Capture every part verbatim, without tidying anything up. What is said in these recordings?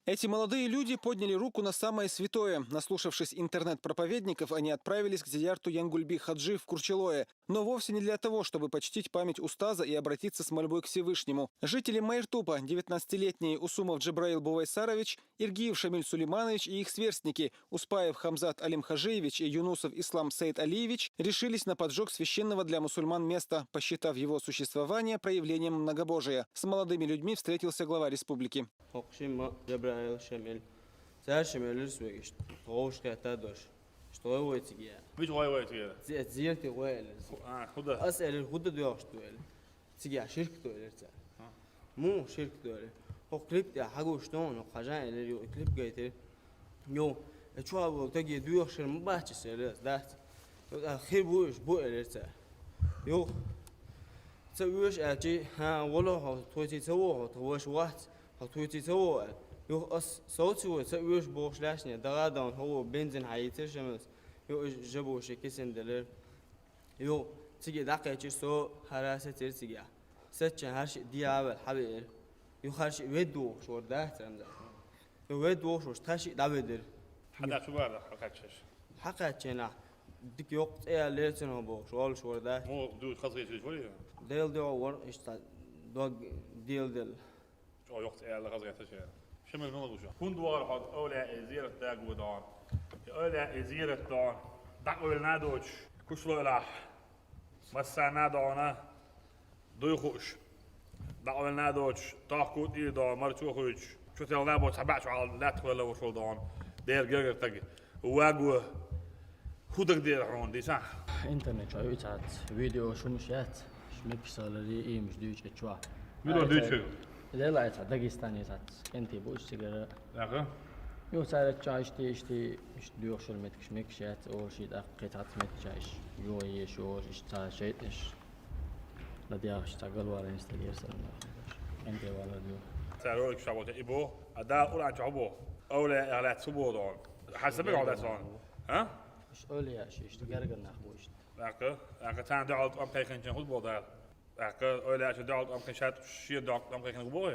Эти молодые люди подняли руку на самое святое. Наслушавшись интернет-проповедников, они отправились к Зиярту Янгульби Хаджи в Курчелое. Но вовсе не для того, чтобы почтить память устаза и обратиться с мольбой к Всевышнему. Жители Майртупа, девятнадцатилетние Усумов Джабраил Бувайсарович, Иргиев Шамиль Сулейманович и их сверстники, Успаев Хамзат Алимхажиевич и Юнусов Ислам Саид Алиевич, решились на поджог священного для мусульман места, посчитав его существование проявлением многобожия. С молодыми людьми встретился глава республики. Хокшима Джабраил Шамиль. Цар Шамиль Русвегиш. Товш хата дош. Что вы циге? Мич гой вай циге? Зерти гой. А, куда? Ас эль куда дош туэль. Цига ширк тойлар ца. Му ширк тойлар. Хо клип я хагу что но хажа или ю клип гайтер. Йо, э чуа бу таги дуйох шир му бачи сер да. Хир бу иш бу элер ца. Йо. Ца уш ачи ха воло хо тойти ца во хо тойш вац хо тойти ца во. Йо ас соци во ца уш бош лашне дага дан хо бензин хайцер шемес. Йо жабу шекесен делер. Йо, циги дакъечир со хара сетир циги. Сетчен хар ши диавел хавер. Йо хар ши вед дух шор да цамда. Йо вед дух шор таши даведер. Хада чугар да хакачеш. Хакачена дик йок цея лерцен обо шол шор да. Мо ду хазгечеш вори. Дел дел вор иста дог дел дел. Чо йок цея хазгечеш. Шамил мала гуша. Кунд вар хад оля эзират да гудан. Оля эзират дан. Дак оля надоч. Кушло ла. Масса надона. Дуйхуш. Дак оля надоч. Тахкут и дан марчухуч. Чутел набоч хабач ал лат вала вошол дан. Дер гергер таг. Вагу. Худаг дер хрон диса. Интернет чо ицат видео шумшат. Шмекшалари имш дюч эчва. Видео дюч. Лела эца Дагестане сац. Энти буш сигара. Ага. Ю сара чашти ишти иш дюхшул меткш мекшат орши да кецат метчаш. Ю еш орш иш ца шейтнеш. Ладяхш ца галвара инстагер сарна. Энти вала дю. Царолик шабота ибо. Ада уран чабо. Оля ялат субодон. Хасабе оля сон. Ха? Иш оля шиш гарганах буш. Ака, ака тан да алт ам кайхан чан хут бодар. Ака, ойла аша да алт ам кайшат, ши да алт ам кайхан губо.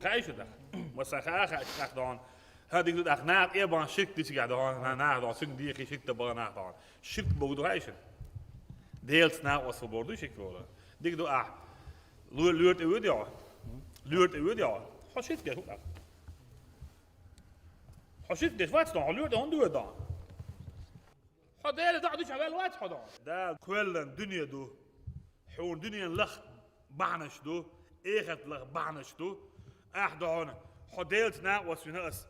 Кайшу да. Маса ха ха ах дон. Ха диг да ах на е бан шик дис га дон. На на дон син ди хи шик да бан ах дон. Шик богу да кайшу. Делц на освободу шик бола. Диг да ах. Лур лур те уди. Лур те уди. Хо шик да. Хо шик да вац дон. Лур да он ду дон. Хьо Дела доӀа дича вел вац хьо дон. Да кхоьллан дуьне ду. Хьуна дуьнен лах бахьанаш ду, эхарт лах бахьанаш ду. Ахь дон, хьо Делаца накъост вина ас.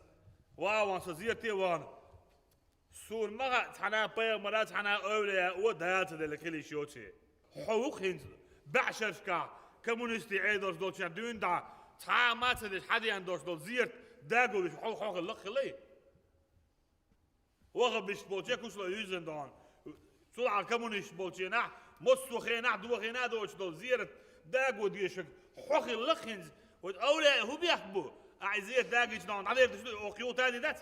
Ва ван со зерте ван. Суна ма хаьа цхьана пайхамара, цхьана эвлия о Дала ца делла хила йиш йоций. Хьо ву-кх хӀинца баьӀшаршкахь коммунистийн Ӏедалш долчу дуьйна дӀа, цхьа а ма ца деш хьадеана долуш долу зерат дагулуш хьо, хьо хила лакха хилай? Ваха бишта болче кушло юьззина дон. Цул а коммунист болченахь, массо хенахь, дохийна а доцуш долу зерат даго дешаг хьо хилла хӀинца. Вот овлаьа хӀун бехк бу? Ахь и зерат дагийча дон, дӀадердаш ду, оха юха тани дац?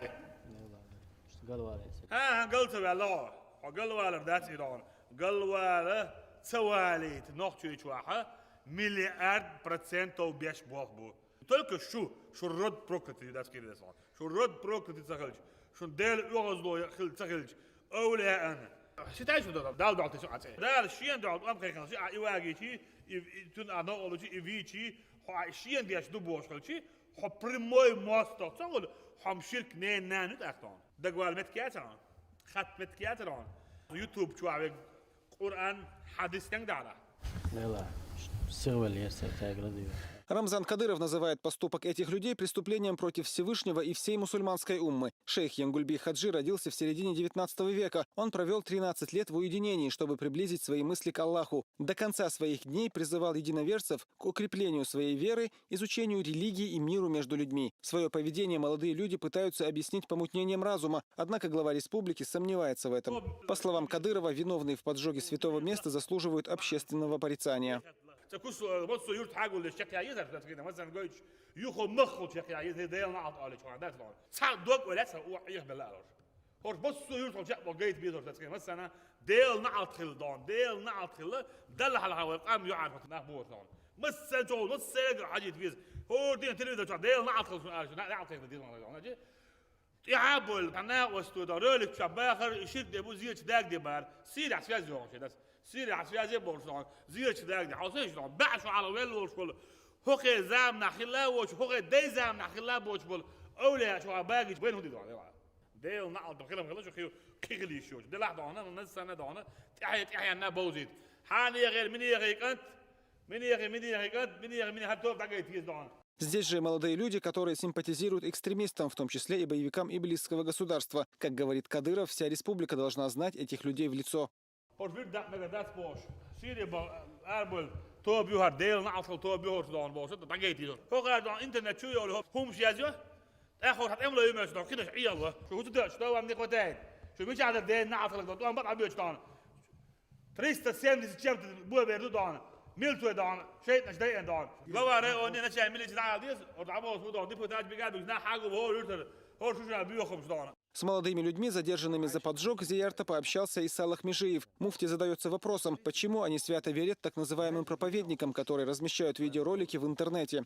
Галвалар. ХӀан, хӀан, гал ца ваьлла хьо. Хьо галвалар дац и дон. Галвала ца валийта нохчий чохь миллиард процентов беш болх бу. Только шу, шу род проклятый ю дацкийра дацахь. Шу род проклятый ца хилча, шун Дела оьгӀазло хила ца хилча, овлаьана. Ситай шу дала, Дала дохьтуьйсу Ӏа цӀе. Дала шена дохьал тӀом кхайкхина, а и вагийчи, и, и цуьнан а новкъа лучи, и вийчи, хьо а шена деш ду бохуш хилчи, хьо прямой мостагӀа ца хуьлу, хьо-м ширк ненан нана ю тӀаккха тхуна. Дагавала меттиг яцара хьуна? Хатта меттиг яцара хьуна? YouTube чохь вега Къуръан, хьадис стенга дахьара? Лела, сихвел еза, тайгара дийла. Рамзан Кадыров называет поступок этих людей преступлением против Всевышнего и всей мусульманской уммы. Шейх Янгульби Хаджи родился в середине девятнадцатого века. Он провёл тринадцать лет в уединении, чтобы приблизить свои мысли к Аллаху. До конца своих дней призывал единоверцев к укреплению своей веры, изучению религии и миру между людьми. Своё поведение молодые люди пытаются объяснить помутнением разума, однако глава республики сомневается в этом. По словам Кадырова, виновные в поджоге святого места заслуживают общественного порицания. Ца куш, э, массо юрт хьагуллеш чекхъяйизар, ца цигина, масан гойтуш, юхо маххул чекхъяйиз, Делан алт олич ван, да, цлон. Ца дог олец, у, их белла алор. ХӀорш массо юрт хьол чекхбо гайта безар, ца цигина, масана, Делан алт хилла дон, Делан алт хилла, Далла хьалха вай къам юӀар нах бохуш дон. Массан чохь, масса эгар хьажийта веза. Пурдин телевизор чу Дела наӀалт хилда шун аьлча, наӀалт хилда деза. ТӀехьа а болу, тхан накъостий дан ролик чу бахар, и ширк де бу, зечу даг де бара. Сирехь связь йогӀуш дац. Сирехь связь болуш дан, зечу даг де. Хьо сеш дан, баьӀ шу хьалха велла волуш волу. ХӀокхе заманахь хилла а воцуш, хӀокхе дай заманахь хилла а боцуш болу. Овлия шу хьан багийча вайн хӀун де дан, Дела? Дела наӀалт хилам хилла, шу хи-, кхин хила йиш йоцуш. Делахь дан, наза санна дан, тӀаьхье-тӀаьхьенна бовзийта. Хьан нехера, минехе кӀант, минехе, минехе кӀант, минехе, минехе, хьан тоба дӀагайта еза дан. Здесь же молодые люди, которые симпатизируют экстремистам, в том числе и боевикам Иблисского государства. Как говорит Кадыров, вся республика должна знать этих людей в лицо. ХӀорш вирд дакъа мегар дац бохуш. Сири бан арабевлла тоба ю хӀара, Дела наӀалт хилла тоба ю хӀорш дан бохуш, дӀагайта еза. ХӀокхара дан интернет чу йолу хӀумаш язйо, тӀаккха хӀорш хьан тӀемало ю меш дан, кхидаш Ӏийалла. Шу хӀуца доьчу, товам не хватает. Шу мичахь дар Дела наӀалт хилла дан, тӀом бакъ а боьчу дан. Триста семьдесят чем-то бо бер ду дан. Милцой дан, шайтӀанаш дайъина дан. Глава района, начальник милиции дӀа а деза, хӀорш дӀабохуш бу дан, депутат бигабиг, нах хьагу боху юртара, хӀорш шу ша боьхамаш дан. С молодыми людьми, задержанными за поджог Зиярта, пообщался и Салах Межиев. Муфти задаётся вопросом, почему они свято верят так называемым проповедникам, которые размещают видеоролики в интернете.